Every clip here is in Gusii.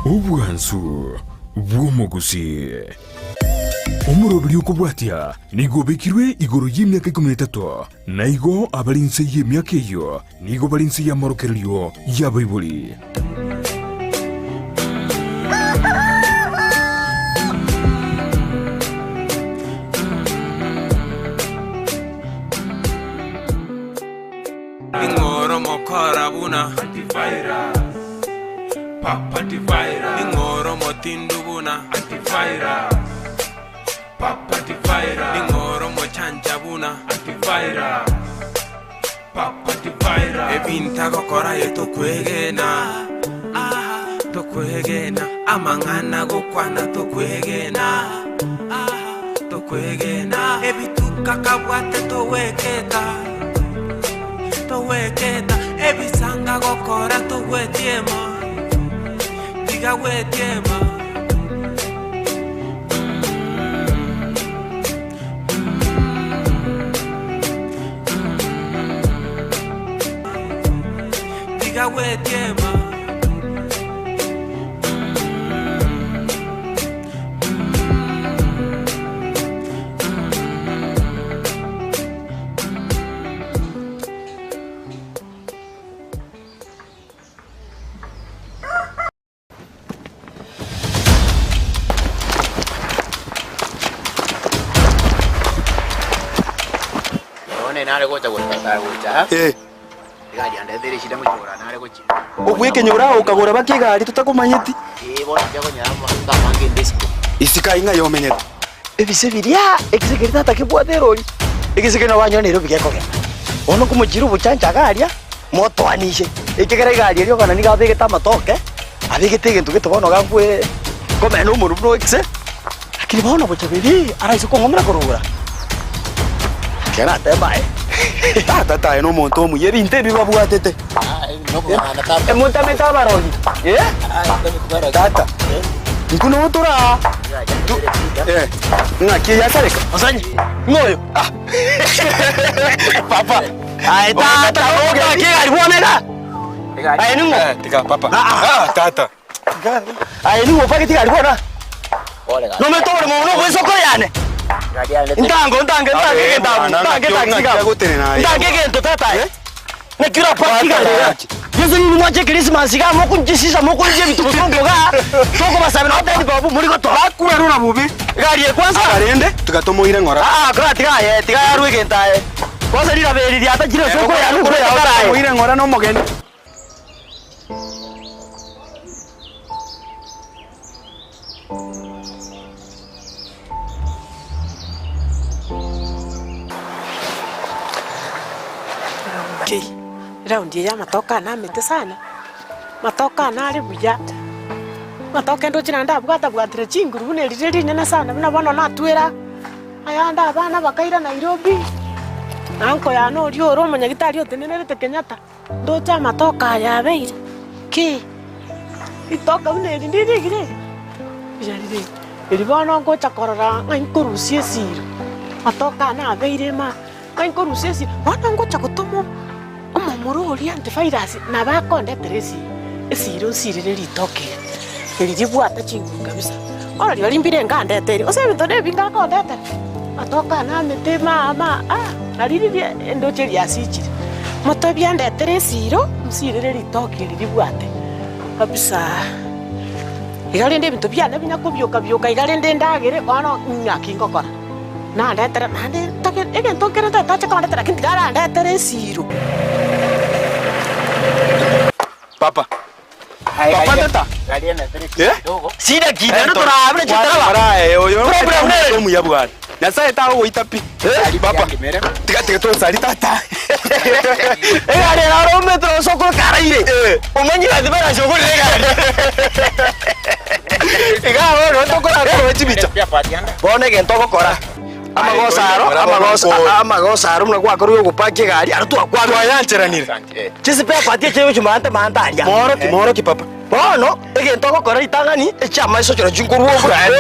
Obwansu bw'omogusii. Omoroberi okobwatia nigo obekirwe igoro y'emiaka ikomi na etato, na igo abare inse y'emiaka eyio nigo bare inse y'amorokererio y'abaibori. Ning'o oromokora buna Ning'o oromotindu buna Ning'o oromochancha buna Ebinto agokora aye tokwegena Tokwegena Amang'ana agokwana tokwegena Tokwegena Ebituko akabwate togweketa Togweketa Ebisanga agokora togwetiema Tiga gwetiema. Tiga gwetiema. Bono nare gocha gocha gocha aa, Eh. egari yandeteire eshida ngochia kogora nare gochia. Obwekenyora okagora baka egari totakomanyeti. Eh, bono nchia konyora amaguta amange inde isiko. Isiko aye ng'ai omenyete? Ebise biria, ekise keria tata kebwate erori, ekise keria nabo banyora Nairobi gekogenda. Bono nkomochiira obochancha iga aria, motoanishe, ekiagera egari eria okogenda nigo abegete amatoke, abegete egento gete bono iga nkwe komena omonwe buna ekise, lakini bono bochaberi araise kong'omera korogora, ekero nateba aye. Tata taye nomonto omuya, ebinto ebi babwatete. Emotamete abarogi, eh? Tata, intwe noo tore aa. Eh, ng'aki eye asareka? Osanyi, ng'o oyo? Ah. Papa. Aye tata, ogaki egari bwana iga. Aye ning'o? Eh, tiga papa. Ah, ah. Ah, tata. Aye ning'o opagete egari bwana? Nomete oboremo obo nobw'esoko yane. Ntango, ntange, ntange egento abwo, ntange etagisi iga abwo. Ntange egento tata aye. Naki orapake igari iga? Yeso ninwe mwanche Christmas iga mokonchisisa mokonchia ebinto bosongo igaa, tokobasabera notebia babu mori gotoa. Bakwerora bobe. Egari eye kwanza. Rende, tiga tomoire ng'ora. Aa kora tiga aye, tiga arwe egento aye. Kwanza riraba eri riatachire ase okoyana okoyana kare aye. Tomoire ng'ora na omogeni. Kei, eraundi eye amatoke ane amete sana, amatoke ane are buya, amatoke ndoche naende abwata bwatire chinguru buna erire rinene sana buna bono natwera ayande abana bakaira Nairobi, na uncle yane oria ore omonyagitari otenenerete Kenyatta. Ndoche amatoke aya abeire ki? Ritoke buna eri ndirigire eri? Buya rire eri. Eri bono ngocha korora ng'a nkorusia esiro, amatoke ane abeire ma, ng'a nkorusia esiro, bono ngocha gotoma omomura oria antivirus nabo akondetera esiro, esiro nsirire ritoke eri, eri ribwate chinguru kabisa. Bono rirorio mbire nkandeteire, gose ebinto na ebinge akondetera, amatoke ane amete ma ah, nari riria endoche riasichire. Motebie andetere esiro, nsirere ritoke eri ribwate kabisa. Iga rende ebinto biane binya kobioka bioka iga rende ndagere bono ng'aki ngokora. Nandetere naende ntake egento nkere ntatache kondetera lakini tiga arandetere esiro. Papa. Papa tata. Eh? Shida ki naende torabe chitaraba. Barae oyo. Problem nere. Omuya bwana. Nyasaye tagogoita pi. Eh? Papa. Tiga tiga tosari tata. Egari ere aro ometero ase okoroka araire. Eh. Omanyire ati barasi ogorire egari. Iga bono tokorakora chibicha. Bono egento ogokora. Amagoso aro, amagoso, amagoso aro buna gwakorire ogopakia egari, aro twakwanire. Twayancheranire. Chisipea patia echiaye gochia maante maante aria. Mooroki, mooroki papa. Bono, egento ogokora ritang'ani, echi'amaiso chirochio chinkorwa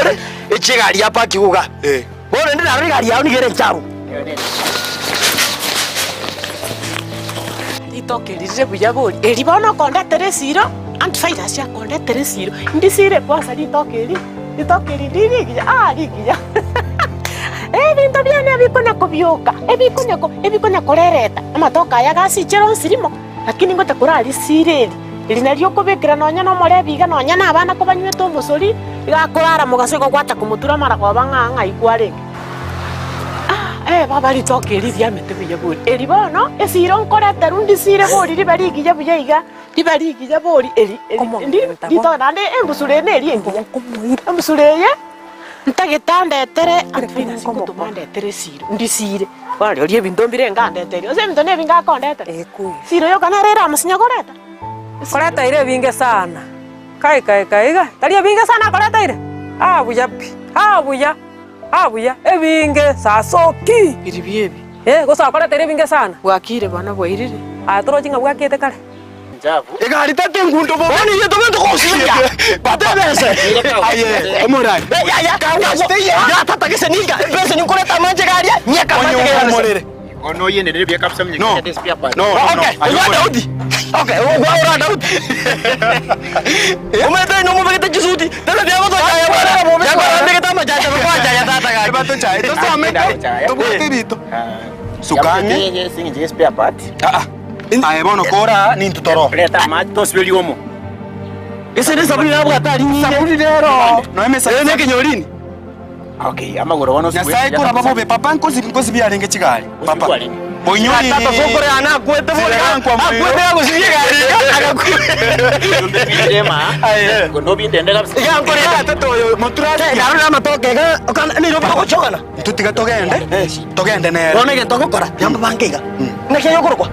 ore, echi'egari ya pakiwa iga. Eh. Bono rende narora egari yao nigo ere enchafu. Ritoke eri rire buya bori, eri bono okondetera esiro. Antivirus akondetera esiro, ndisire kwansa ritoke eri, ritoke eri rire rigiya ah rigiya ebinto biane ebikonya kobioka, ebikonya ko ebikonya korereta, amatoke aya agasichera onsi rimo, lakini ngocha korarisire eri, eri nario okobekera nonya na omorebi iga nonya na abana kobanywete omosori, iga akorara mogaso igo gwacha komotura amara koba ng'a ng'ai kwarenge. Ah, eh baba ritoke eri riamete buya bori, eri bono esiro nkoreterwa ndisire bori ribe rigiya buya iga. Riba rigiya bori eri, eri, ndi, ritoke naende embusuro eye neri engiya. Embusuro eye, ntagete andetere antivirus ngotoma andetere esiro, ndisire. Bono rirorio ebinto mbire enga andeterie, gose ebinto nebinge akondetera. Esiro yoka nere eramosinye koreta. Koretaire ebinge sana, kai kai kai iga, tari ebinge sana akoretaire? Aa buya pi, aa buya, aa buya, ebinge sasoki! Biri ebi. Eh, gose akoretaire ebinge sana? Bwakire bono bwairire. Aya torochi ng'a bwakiete kare? Egari tata engundo bobe. Bono inye tobwate kogosiria batebese. Aye omorai. Yaya ya tata gese ninga ebese ninkoreta amanche garia nyaka amanche Onye gaya omorere. Ono oyenderere buya kabisa No. mnyekete spare part. No, no, no. Okay, ogwa Daudi. Okay, ogwa ora Daudi. Omete no mobegete chisuti. Tata bia gotochaya bwana. Yakora mbegete amachacha bakwachaya tata gaki. Batochaye tosomete tobwate ebito. Sukang'e. Singi spare part. Ah ah. Aye bono kora nintu toro. Reta amache tosibe riomo. Ese ne sabuni nabwate ari nyinge. Sabuni rero. No emesa. Ere nekenyorini. Okay, amagoro bono Nyasaye koraba bobe papa nkosi nkosi biarenge chigari. Papa. Boinyori. Tata sokore ana akwete bori. Sirankwa moyo. Akwete agosibia egari agakwe. Aye. Nobindende kabisa. Iga nkore Tata oyo moturari. Narora amatoke iga nigo bagochogana. Ntutiga togende, togende nere. Bono egento ogokora, yamba bange iga. Naki aye okorokwa?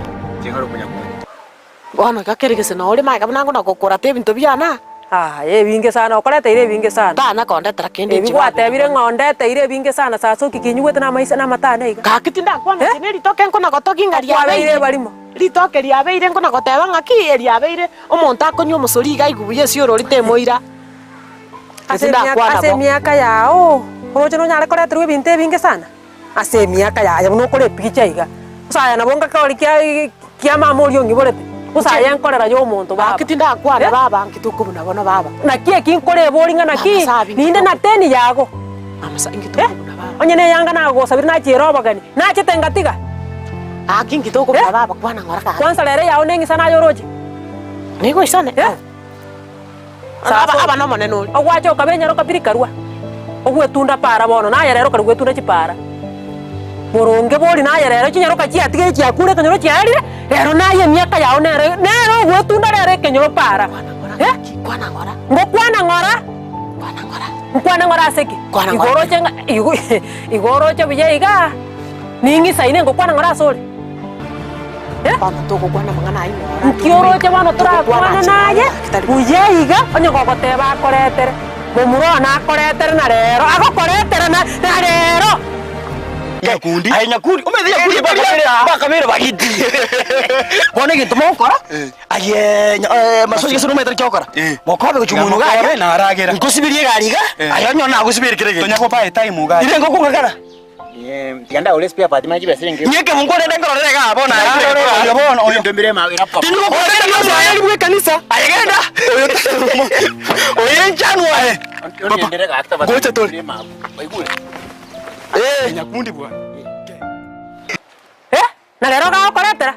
Bono iga kere gese nore magega buna ngona gokorata ebinto biane aa. Aye ebinge sana, okoreteire ebinge sana. Tana kondetera kende Ebi inche gwatebire ng'a ondeteire ebinge sana sasa okikinyigwete namaisa namate ane iga. Gaki tindakwana Eh? inche ne ritoke nkona gotogia ng'a Okwabeire riabeire. ebarimo. Ritoke riabeire nkona goteba ng'aki eriabeire, omonto akonywa omosori iga aigwe buya esiorori temoira. Ase emiaka, ase emiaka yao, oroche nonyare koreterwa ebinto ebinge sana? Ase emiaka yaye buna okore epigicha iga. Gose aye nabo ngakori kia kia mama oria ong'iborete, gose aye nkorera ya omonto baba. Gaki tindakwana Eh? baba, nki tokobuna bono baba? Naki eki nkore ebori ng'a naki, Mama sabi, ninde na teni yago. Mama sa, inki Eh? tokobuna baba? Onye neyanga nagogosabire nachiere obogeni, nachete ngatiga. Gaki inki tokobuna Eh? baba, kwana ng'ora gaki. Kwansa rero eyao neng'isa naye oroche. Nigo isane? Eh? Aba, aba nomonene oria. Ogwacha okaba enyaroka piri karua, ogwetunda para bono, naye rero okari gwetunda chipara. Boronge bori naye rero chinyaroka chiatigaire chiakure ekenyoro chiarire, rero naye emiaka yao nere nere ogwetunda rero ekenyoro para. Eh? Kwana ng'ora. Ngokwana ng'ora? Kwana ng'ora. Nkwane ng'ora ase ki? Kwana Igo ng'ora. oroche ng'a igo igo oroche buya igaa, ning'isaine ngokwana ng'ora ase ore? Bono togokwana amang'ana ayio ng'ora. Nki oroche bono torakwane naye buya iga, onye gogoteba akoretere, momura one akoretere na rero, agokoretera na na rero. Nyakundi. Aye Nyakundi, omanyete Nyakundi bakamere bakamere bagiti. Bono egento mogokora, aye masochi gese nomanyete naki ogokora. Mokobe gochia omonwe iga Mokobe aye, naragera. nkosiberie egari iga, aye onye nagosiberie kera egento. Tonya koba etime iga. Ire ngokong'akana. Tiga ndagore spare part manye chibesa enge. Inye ekemungu orende nkororere igaa bono aye. Narora oyo bono oyo. Ebinto mbire ma era papa. Tindi gokorera bwe kanisa. Aye genda. Oyo Oyo enchanwa aye. Papa. Gaka Gocha tore. Waigure. Eh. Nyakundi bwana. Eh, na rero gagokoretera?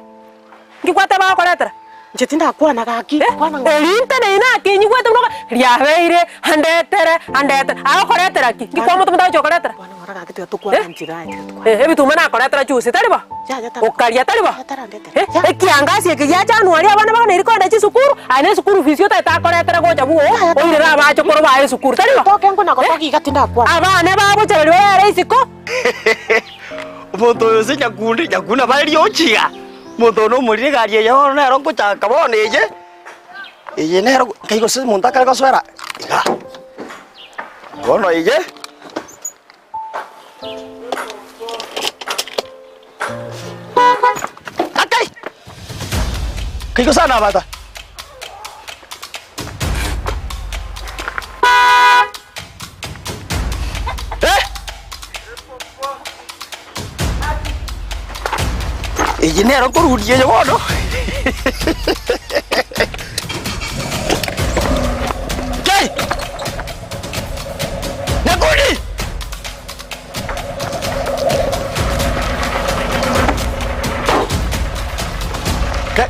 Nki gwateba agokoretera? Inche tindakwana gaki, Eh, kwana ng'a. eri nteneine ake nyigwete buna oka riabeire, andetere, andetere, agokoretera ki? Nki kwamotoma tagochi gokoretera? Kwana ng'ora gaki tiga tokwane Eh? nchera aye tiga tokwane. Eh, ebituma nakoretera juzi, tari bo? Yaya tara. Okaria, tari bo? Yaya tarandetera. Eh, ekiangasi eke gia January abana baganeiri kogenda chisukuru, aye na esukuru fees otagete akoretere gocha bwogo, oirere abachokoro baye esukuru, tari bo? Toke nkona gotogia iga tindakwana. Abana bagocha baria barere isiko. Omonto oyo ase nyakundi, nyakundi nabo aria ochiga, omonto oyo nomorire egari eye bono nero ngochaka bono eye, eye nero nkai gose omonto akare gosoera igaa. Bono eye. Akai! Nkai gose nabata. Eh! Eye nero nkorudia eye bono.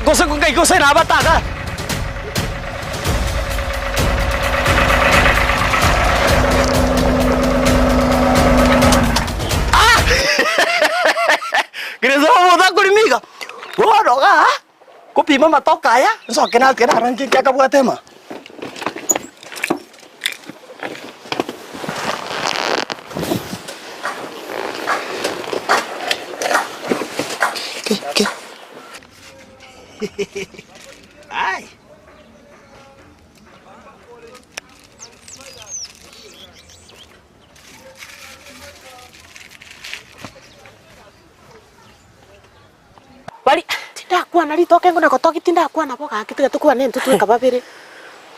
Gose ngai gose nabataga. Ah! Grace omonto akorima iga, bono igaa, kopima amatoke aya, nsoke natige narora nki nki akabwate ema. Ke ke. Ai. Bari. Tindakwana ritoke nguna gotogi tindakwana bo gaki tiga tokwane intwe tweka babere.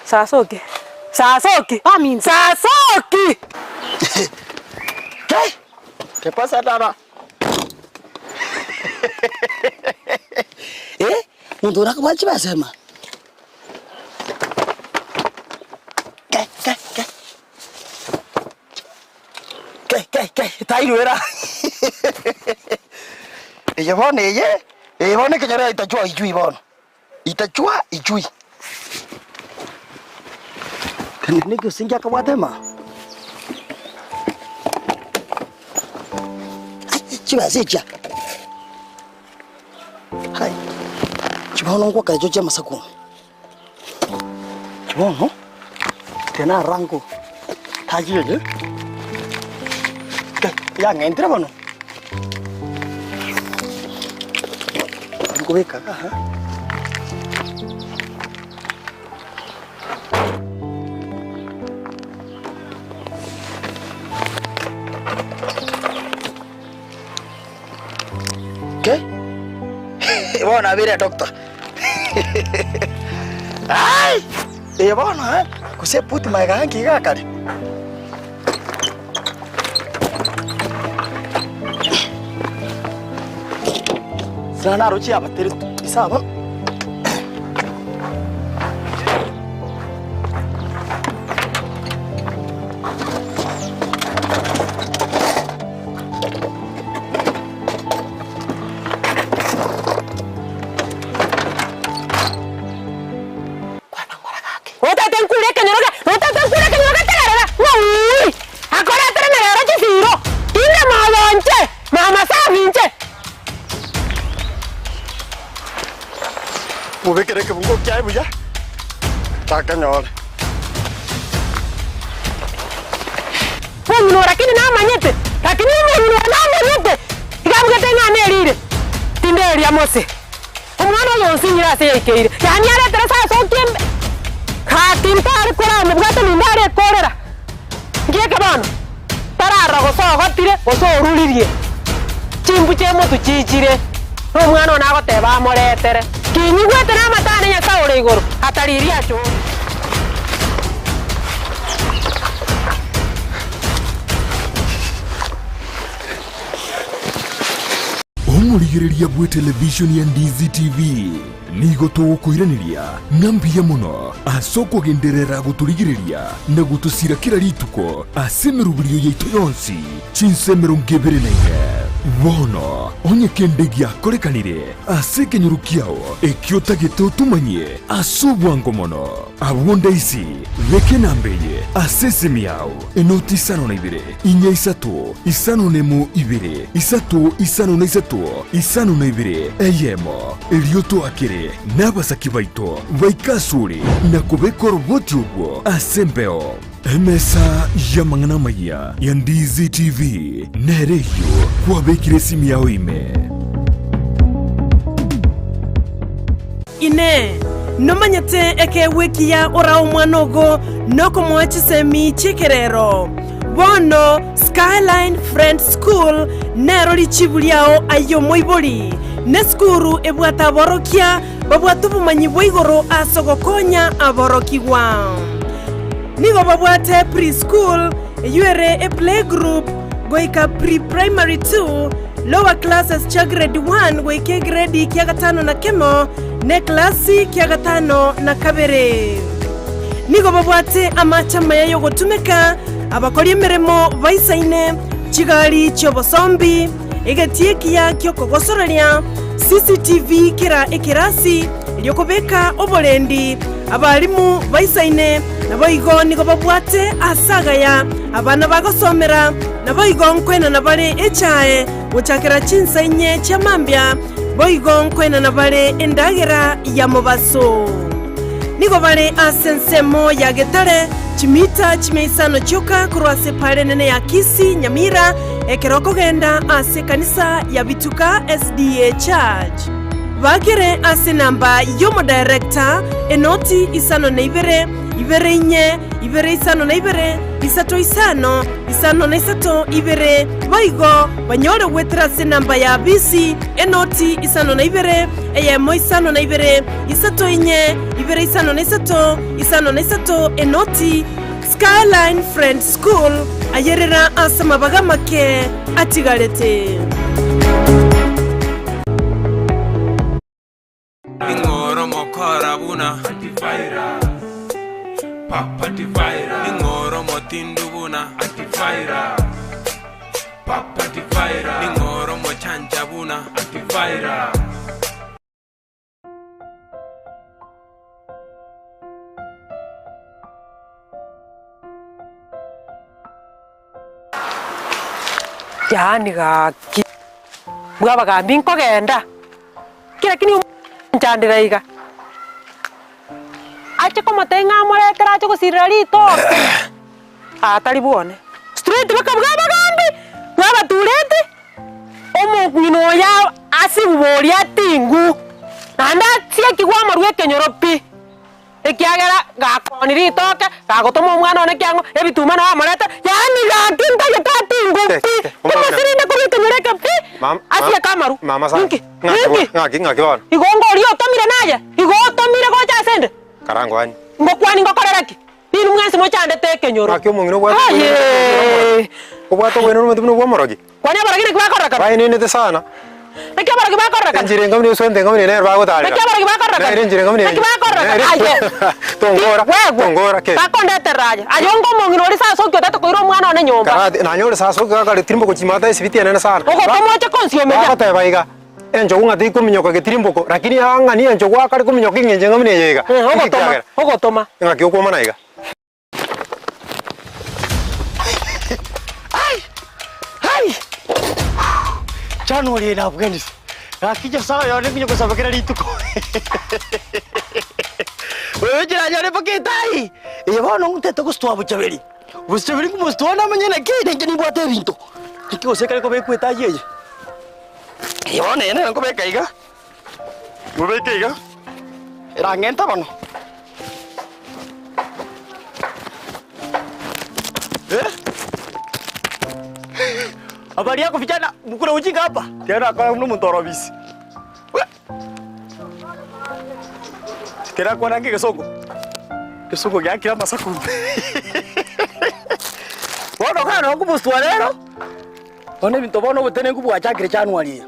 Sasoki. Sasoki. Baminto. Sasoki. Kai! Ke pasa tata? Eh, monto oria akobwate chibesa ime? Kai, kai, kai. Kai, kai, kai, tairwera. Eye bono eye, eye bono ekenyoro ya itachwa ichui bono. Itachwa ichui. Kende neke gose akabwate ime? Ai, chibesa echia. Hai, chibono ngwakare chio chiamasaku ime. Chibono, tena rango tachire Kai, yang'entire bono. Nkobeka iga aha. Okay? Bono abeire doctor. Ai! Eye bono eh, gose ebuti magega nki iga kare. Sina naroche abatere ase aba. Otete nkure ekenyoro ge, otete nkure ekenyoro getegerera, ng'a uuwi, akoretere na rero chisiiro, tinde moyo inche, mama Sam inche. Mobekere ekebungo kiaye buya, takenyore. Omong'ina oo lakini namanyete, lakini omong'ina oo namanyete, iga abugete ng'a nerire, tinderia mose. Omwana oyo onsinyire ase yaikeire, yaani aretere sasa okiembe, gaki ntare koramobwate ninde arekorera. Ngieke bono, tararora gose ogotire gose oruririe, chimbu chi'emotu chiichire, na omwana one agoteba amoretere. Kinyigwete namato ane Nyasae ore igoro, ataririe achore. Omorigereria bw'etelevishoni ya Ndizi TV nigo togokoiraneria ng'a mbuya mono ase okogenderera gotorigereria na gotosira kera rituko ase emeroberio yaito yonsi chinsa 24. Bono onye kende giakorekanire ase ekenyoro kiao ekio otagete otomanyie ase obwango mono, abwo ndaisi beka enamba eye ase esimi yao enoti isano na ibere inya isato isano nemo ibere isato isano na isato isano na ibere eyemo, erio toakere nabasaki baito baike asore na kobeka oroboti obwo ase embeo. Emesa y'amang'ana amayia ya Ndizi TV nere eyio kwabekire esimi yao ime. Inee! Nomanyete ekeegwa ekiya orae omwana ogo nokomoa chisemi chi'ekerero? Bono Skyline Friends School nero richibu riao aye omoibori. Nesukuru ebwate aborokia babwate obomanyi bwa igoro ase ogokonya aborokigwa. Nigo babwate pre-school, eyio ere eplaygroup, goika pre-primary 2, lower classes chia grade 1 goika egredi kia gatano na kemo, na eklasi kia gatano na kabere. Nigo babwate amache amaya y'ogotumeka, abakori emeremo baisaine, chigari chi'obosombi, egetii ekiya ki'okogosoreria, CCTV kera ekerasi erio kobeka oborendi. Abalimu baisaine naboigo nigo babwate ase agaya abana bagosomera, naboigo nkoenana bare echae gochakera chinsa inye chia mambia, boigo nkoenana bare endagera ya mobaso. Nigo bare ase ensemo ya Getare, chimita chimia isano chioka korwa ase epaara enene ya Kisii, Nyamira, ekero okogenda ase ekanisa ya Bituka SDA Church. Bakere ase enamba y'omodirector, enoti 52, 24, 52, 35, 53, 2, boigo banyore goetera ase enamba ya bisi, enoti 52, eyemo 52, 3 4, 2 5 3, 5 3, enoti. Skyline Friends School, ayerera ase amabaga amake atigarete. Ning'oro mokora buna Ning'oro motindu buna Ning'oro mochancha buna. Yaani gaki, bw'abagambi nkogenda, kera ki nigo nchandera iga. Ache komotebia ng'a amoretere ache gosirera ritoke, aa tari bwone. Straight mpaka bw'abagambi, bw'abatureti, omong'ina oyo asibwe oria ating'u, naende asiekigwe amarwa ekenyoro pi. Ekiagera gakoonia ritoke, gagotoma omwana one kiang'o, ebituma nao amorete, yaani gaki ntagete ating'u pi, komosirinde korwa ekenyoro eke pi, asieke amaru. Inki? Inki? Igo ngoria otomire naye? Igo otomire gocha asende? Ngokwani ngokorere ki? Inwe mwensi mochandete ekenyoro. Ayee! Kwani abarogi naki bakorekana? Baenenete sana. Naki abarogi bakorekana? Enchera engamu neswente engamu nere bagotarera. Naki abarogi bakorekana? Nere enchera engamu Naki bakorekana? nere- Aye. Tongora, Wegwe. tongora ke. Bakondeterera aye. Aye onga omong'ina oria sasa oki otagete koira omwana one nyomba. Karate nanyore sasa okagare tirimboko chimata esibiti enene sana. Ogotoma oche konsiomeria. Bagoteba iga, enchogu ng'a teikominyoka getirimboko, lakini ang'ani enchogu akare kominyoka eng'encho engamu neye iga. Eh, ogotoma, Ekiagera, ogotoma. Ng'aki okwomana iga. Ai! Ai! January ere Afghanistan. Gaki Nyasae one nginya gosaba kera rituko. Wewe chiranyore mpaka etai. Eye bono ngotete gositoa bochaberi. Bochaberi nkomositoa namanye naki ninche nimbwate ebinto. Naki gose ekare kobekwa etai eye. Eye bono eye nere nkobeka iga. Nkobeka iga, erang'ente bono. Eh? Habari yako vijana, mko na ujinga hapa? Tena akora buna omonto ore obisi. We! Tera kwana nge egesongo. Egesongo giakire amasaku. Bono kare nokoboswa rero, bono ebinto bono obotenenku bwachakire January eye.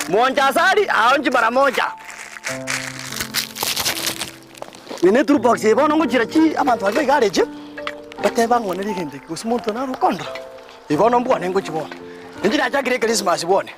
Moncha asari, aonchi mara moja. Eye ne toolbox eye bono ngochira chi abanto baria baiga areche, bateba ng'o nere egento eke gose monto naro okondora. Eye bono mbwane ngochi bono. Inche nachakire echristmas bwane.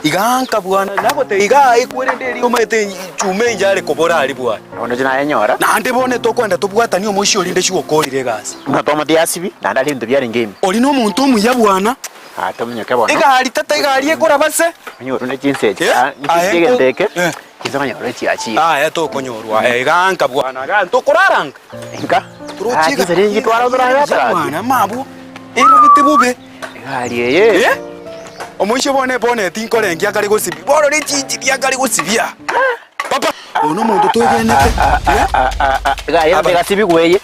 Iga nkabwana nagotebia iga ekwerende eria omanyete chuma enche are kobora aria bwana. Bono inche nayenyora. Naende bono tokoenda tobwatanie omoisia oria rende chigokorire egasi. Buna twamotiga asibi, naende aria ebinto biarenge ime. Oria nomonto omuya bwana. Ah, tominyoke bono. Egari tata egari ekoraba se. Onyorwe ne chinsa echi. Eh, Ah, aye nki egento nko- eke. Eh. Chinsa okonyora echiachire. Aya tokonyorwa aya iga nka bwana iga ntokorara nka. Nka. Ah, chinsa ringi twara otorara tara. Bwana mabwo erabete bobe. Egari eye. Eh? Omoisho bone boneti nkorengia akare gosibia. Bono ne chinchiri akare gosibia. Papa, oyo nomonto twegenete. Eh? Egari eye tegasibigwa eye.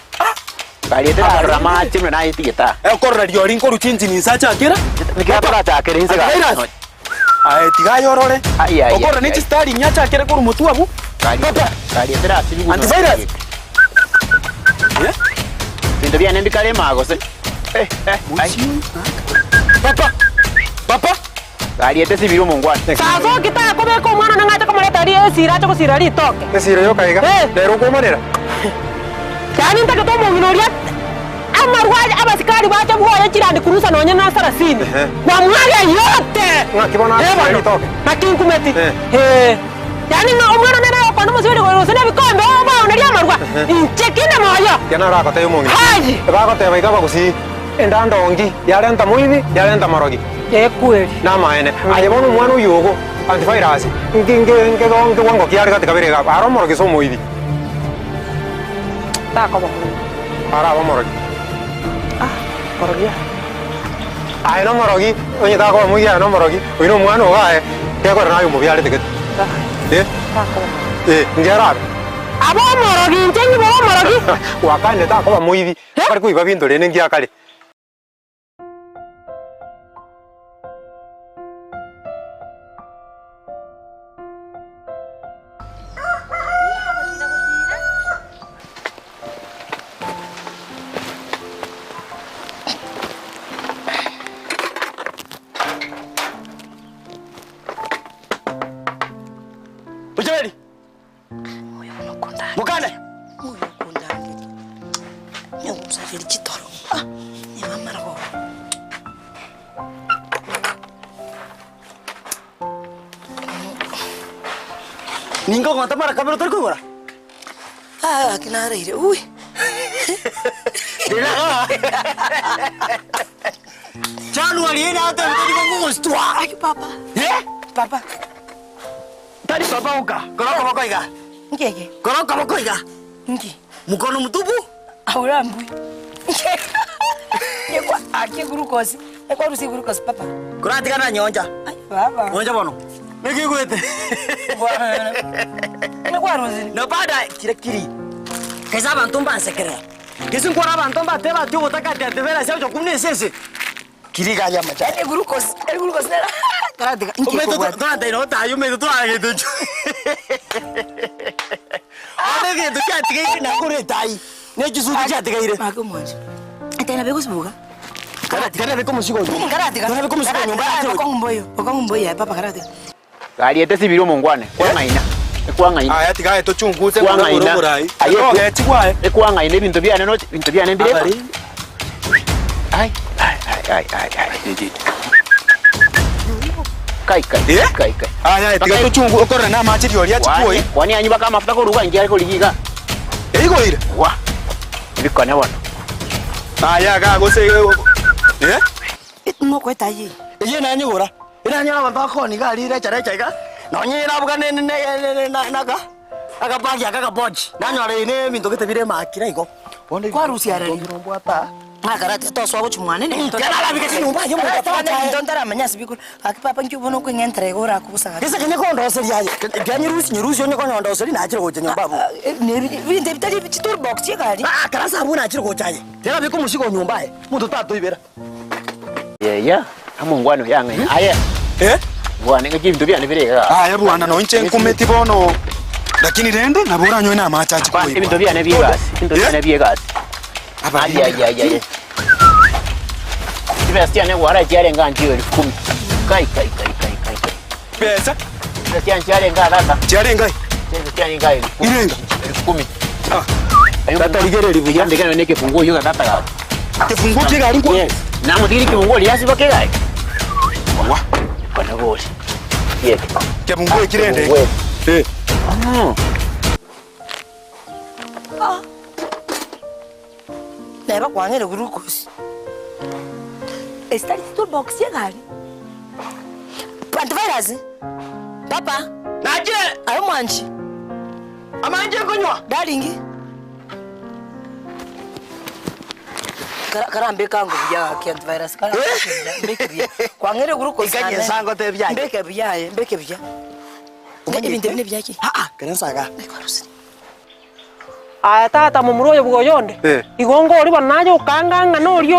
Egari eye terarora amache buna nayetigete aa. Ekorora riori nkorwa chinchini inse achakera. Naki atorachakere inse gaki. Antivirus. Aye tiga aye orore. Ai, ai, Okorora ai, ne ai. chistari inye achakere korwa motwe abwo. Gari Papa. gari eye terasibigwa Antivirus. Eh? Binto biane mbikare maa gose. Eh, eh, ai. Papa. Papa. Gariete sibiri omongwana. Sasoki takobeka omwana one ng'ache komoreta ri esira ache gosira ritoke. Esira yoka iga, Eh. nere okwomanera. Yaani ntagete omong'ina oria amarwa aye abasikari bache bwoye chirandi kurusa nonye na sarasini. Ehe. Wamwaga yote. Ng'aki bono Eh, asire bono. ritoke? Naki nkumeti. Eh. Eh. Yaani ng'a omwana one nere ogokonda omosibori gose na ebikombe obaonerie amarwa. Inche kinde moyo. Ekiagera naro agotebia omong'ina. Hayi! Bagoteba iga abagusii, Enda ndongi, yarenta moibi, yarenta morogi. Ekweri. Namaene, aye bono omwana oyio ogo, antivirus, nki nki nkewango kiare gati kabere iga, are omorogi ase omoibi. Takoba moibi. Arabe omorogi. Ah, morogi aye. Aye nomorogi, onye takoba moibi aye nomorogi, oyio nomwana ogo aye, gekore naye omobiarete gete. Eh? Takoba moibi. Eh, nki arabe? Abe omorogi, inche nyibore omorogi. Gwakanire takoba moibi, akare koiba binto rende nki akare. Bochaberi! Mokane! Ningo ogonta mara kabere otori koigora? Ah, gaki nareire. Ui. January eye natebete nigo ngogositwa. Aki papa. Eh? Papa. Tari papa oka, kora okoboko iga. Nki eke? Kora okoboko iga. Nki? Mukono mutupu. Aura mbui. Ekwa aki glucose. Ekwa rusi glucose papa. Koratiga na nyoncha. Ai baba. Nyoncha bono. Naki igwete. Nekwa rusi. Na baada kira kiri. Kesa abanto mbansekerera. Gese nkore abanto mbateba ati ogotaka ati atebera ase ochokumna ne esese. Kiri iga aria amache. Yaani glucose, glucose nera. Karatiga. Nki Ometo ekobwata. torantaina otayo ometo toragete echo. Bono egento kiatigaire nakore etai. Ne chisuti chiatigaire. Maka omwancho. Etai nabo egosibuga. Tena beka omosigo nyomba. Karatiga. Tena beka omosigo nyomba. Bokong'u mboyo. Bokong'u mboyo papa karatiga. Gariete sibiri omongwane, kwang'aina, ekwang'aina. Aya tiga aye tochunguse buna Kwang'aina. ore omorai. Aye, Ogechigwa aye. Ekwang'aina ebinto biane noche, ebinto biane mbire. Abare. Ai, ai, ai, ai, ai, ai. Kai, kai, Eh? kai, kai. Aya aye tiga Baka- tochungu okorere na amache riori achi Kwani, kwoi. kwani anyu baka amafuta koruga inki are korigia iga. Eigoire. Wa. Ebikone bono. Aya iga gose eh? Mokoeta ayio. Eyio nanyegora. Eranyore abanto bakoni iga aria recha recha iga, nonye nabugane naka akabagi aka akapochi, nanyora eye ne ebinto gete bire emakira igo. Bono ebinto Kwarusia arari. mbirobwate aa. Nakarati tosoa gochia mwane ne Tiga narabike chinyomba aye omonto atache aye. Ebinto ntaramanya ase bikoro. Gaki papa nki bono okoing'entera iga orakobosa gaki. Gese kenya kondoseria aye, tiga nyerusie nyerusie onye konyondoseria nachire gocha nyomba abwo. Ebinto ebi tari chitoolbox chi'egari. Aa karasa abwo nachire gocha aye, tiga nabeke omosigo nyomba aye, omonto tatoibera. Yaya, amongwana oyo ang'aina. Aye. Eh? Bwana, ng'aki ebinto biane bire iga. Aye bwana, no inche nkumeti bono. Lakini rende nabo oranyore na amache achi Bwana, koigwa. ebinto biane bi'egasi, ebinto Eh? biane bi'egasi. Abarinde. Ai, ai, ai, ai. Chibesa chiane gwara chiarenge anchio elfu kumi. Kai, kai, kai, kai, kai, kai. Besa? Chibesa chiane chiarenge tata. Chiarenge ai? Chibesa chiarenge ai elfu kumi. Irenga? Elfu kumi. Ah. Tata rigereria buya. Ndekane ne ekefunguo oyio tata gaki. Kefunguo ki'egari nkwa? Yes. Namotigire ekefunguo oria asiba kegari. Wa. Bana bori. Yeke. Kefunguo eki rende? Kefunguo eki. Eh. Neba kwang'ire glucose. Esi tari toolbox y'egari. Antivirus. Papa. Nachire. Aye omwanchi. Amanche nkonywa. Darling. Karambeka ango buya gaki antivirus. Mbeke buya. Kwang'ire glucose. Ika Nyasaye ngotebia aye. Mbeke buya aye, mbeke buya. Ebinto ebi nebiaki? Aa, kere nsaga. Aye tata momura oyo bw'oyonde, Eh. igo ngori bono naye okanga ng'a noria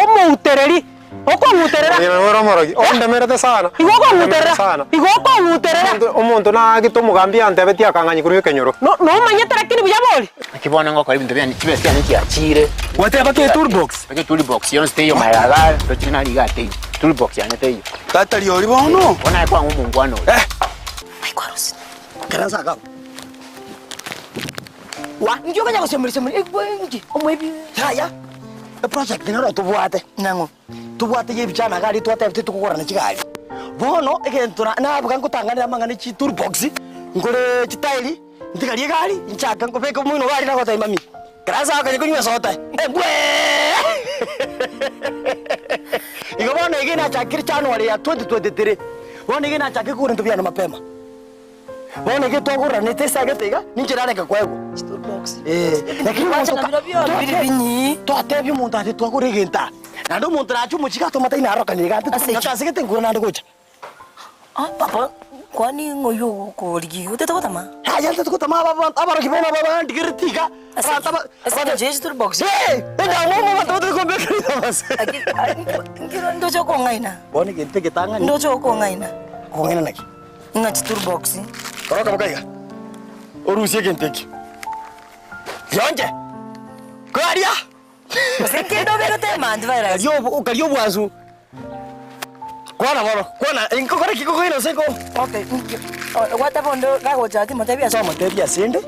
omoutereri, okong'uterera. Onye nore omorogi, ondemerete sana. Igo okong'uterera, Ondemerete sana. igo okong'uterera. Omonto omonto naagete omogambi antebetie akang'anyia korwa ekenyoro. No nomanyete lakini buya bori? Naki bono ngokora ebinto biane, chibesa chiane chiachire. Gwateba ke toolbox? Beke toolbox yonsi teiyo magega iga, ndoche nari iga teiyo. Toolbox yane teiyo. Tata riori bono. Bono aye kwang'a omongwana oyo. Eh. Ekero nse agakwa. Wa, inki okonya gosemeria semeria ekwe inki omoebi. Yaya, eproject nero tobwate. Nang'o? Tobwate ya ebichana iga aria twatebete tokogorana chigari. Bono egento na nabuga ngotanganera amang'ana chi toolbox, ngore chitairi, ntigarie egari, nchake nkobeke omoino iga aria nagotebia mami, ekero ase akonya konywa esoda, ebweeee Igo bono iga nachakire January ya 2023, bono iga nachakire kogora ebinto biane mapema. Bono iga twagoranete ase agete iga, ninche narenge koegwa. Eh, lakini omonto ka- twatebia omonto ati twagora egento aa, naende omonto nache omochie atomate inarokanie iga ante tominyoke ase gete nkure naende gocha. Ah papa, kwani ng'o oyio ogokorigia? Otete gotama? Yaya ntete gotama aba abanto abaroki bono aba bandigereti iga, Ase abanto aba ase engencho ye chitoolbox? Eh, endamwamu abanto batari kombekera amase. Lakini inki ndoche okong'aina? Bono egento egetang'ani. Ndoche okong'aina. Okong'aina naki? Ng'a chitoolbox. Kora okaboko iga, orusie egento ekio gionche koaria. Gose nkende obegete emantivirus. Karia obo karia obwansu, kwana bono, kwana nkokora ki kokoina gose nko. Okay, nki gwateba onde gagocha timotebia ase. Tomotebia asende,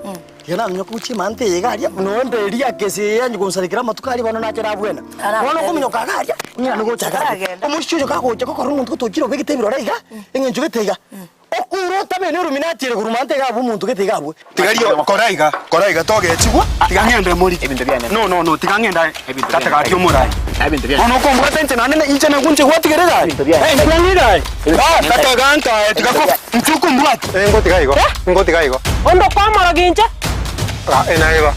iga naminyoka gochia emante eye iga aria, nonde eria akese eye yanywa gonsarekera amatuko aria bono nache nabwena. Bono okominyoka iga aria, ng'ina nigocha iga aria. Aragenda. Omoisia oyo kagocha gokora omonto gotochire obegete ebirore iga, eng'encho gete iga, okure otamene eruminati ere korwa mante iga abwo omonto gete iga abwo. Tiga rio, kora iga, kora iga togechigwa, tiga ng'ende moriki. Ebinto biane. No, no, no, tiga ng'ende aye. Ebinto Tata biane. gaki omorai. Ebinto biane. Bono okombwata inche naende na- inche naku inche gwatigera egari. Ebinto biane. Eh, nkwang'e egari. Ebinto Ah, biane. tata ganta aye, tiga ko, inche okombwata. Eh, ngotiga igo, ngotiga igo. Onde okwamorogia inche? Ah, eh, naeba.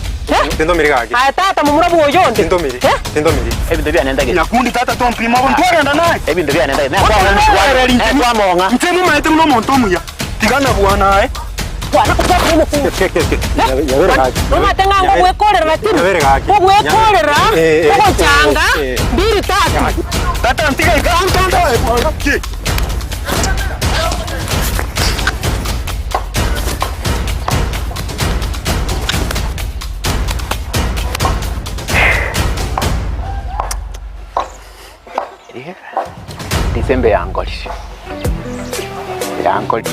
Tintomiri gaki. Aye tata momura bw'oyo onde. Tintomiri. Eh? Tintomiri. Ebinto biane ntagete. Nyakundi tata tompima obo, ntwagenda naye. Ebinto biane ntagete. Okomoereri inche Naye twamong'a. Inche momaete buna omonto omuya. Tiga nabwana aye. Kwana kobwatire omokungu. Nomanyete ng'a ngogwekorera lakini kogwekorera ogochanga mbiri tatu. Tata ntiga iga antonde aye bwana ki. Risembe yankorire, yankorire.